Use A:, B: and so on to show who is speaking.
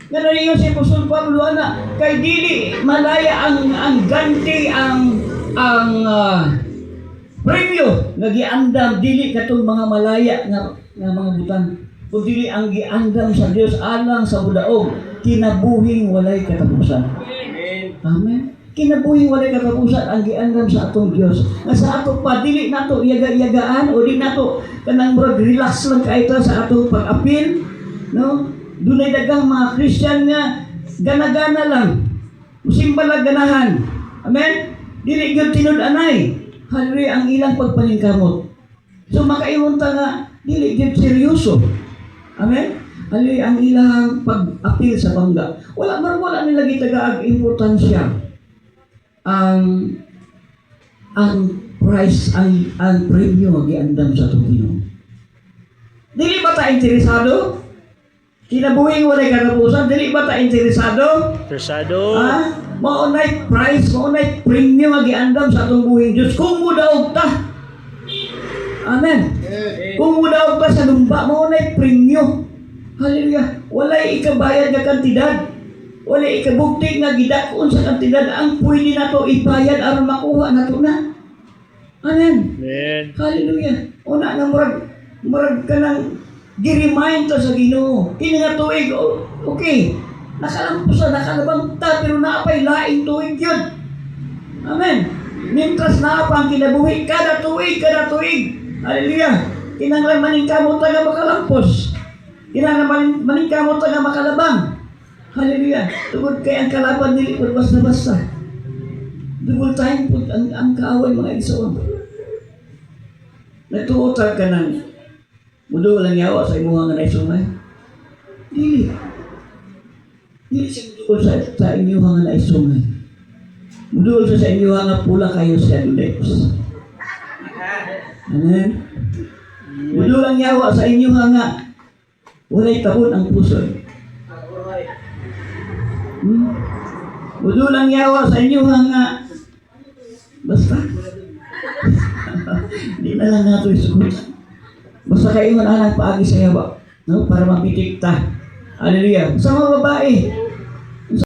A: Nga naiyon si Apostol Pablo ana, kay dili malaya ang ganti, ang premyo nga giandam, dili katong mga malaya nga mga butang, kun dili ang giandam sa Dios alang sa mudaog, kinabuhing walay katapusan.
B: Amen.
A: Amen. Kinabuhing walay katapusan ang giandam sa atong Dios. Nga sa ato pa, dili nato yaga-yagaan o di nato kanang murag relax lang kaayo ta sa atong pag-apil, no? Dunay daghang mga Christian nga gana-gana lang. Musimba lang ganahan. Amen. Dili gyud tinud-anay. Hallelujah, ang ilang pagpaningkamot. So makaingon ta nga dili gyud seryoso. Amen. Hallelujah, ang ilang pag-apil sa bangga. Wala man, wala nila gitagaag importansya ang price, ang premyo nga giandam sa atong Ginoo. Dili ba ta interesado? Kinabuhing walay katapusan, dili ba ta interesado?
B: Interesado.
A: Ha? Mao nay price, mao nay premyo nga giandam sa atong buhing Dios kung mudaog ta. Amen. Kung mudaog ta sa lumba, mao nay premyo. Hallelujah. Walay ikabayad nga kantidad. Walay ikabugti nga gidak-on sa kantidad ang pwede nato ibayad aron makuha nato na. Amen.
B: Amen.
A: Hallelujah. Una nga murag kanang gi-remind ta sa Ginoo. Kini nga tuig, oh, okay. Nakalampos na, nakalabang ta, pero naa pay laing tuig yun. Amen. Mientras naa pa ang kinabuhi, kada tuig, kada tuig. Hallelujah. Kinahanglan maningkamot ta nga makalampos. Kinahanglan maningkamot ta nga makalabang. Hallelujah. Tungod kay ang kalaban dili pud basta-basta. Double time pud ang kaaway, mga igsoon. Nagtuo ta ka ng muduol ang yawa sa imuha nga naisungay? Dili. Dili siya muduol sa inyuha nga naisungay. Muduol siya sa inyuha nga pula kayo siya dudex. Amen. Muduol ang yawa sa inyuha nga walay tabon ang pusod. Muduol ang yawa sa inyuha nga basta. Di na lang nato isugot. Basta kayo man anang paagi sa yawa, no? Para mapitik ta. Hallelujah. Sa mga babae,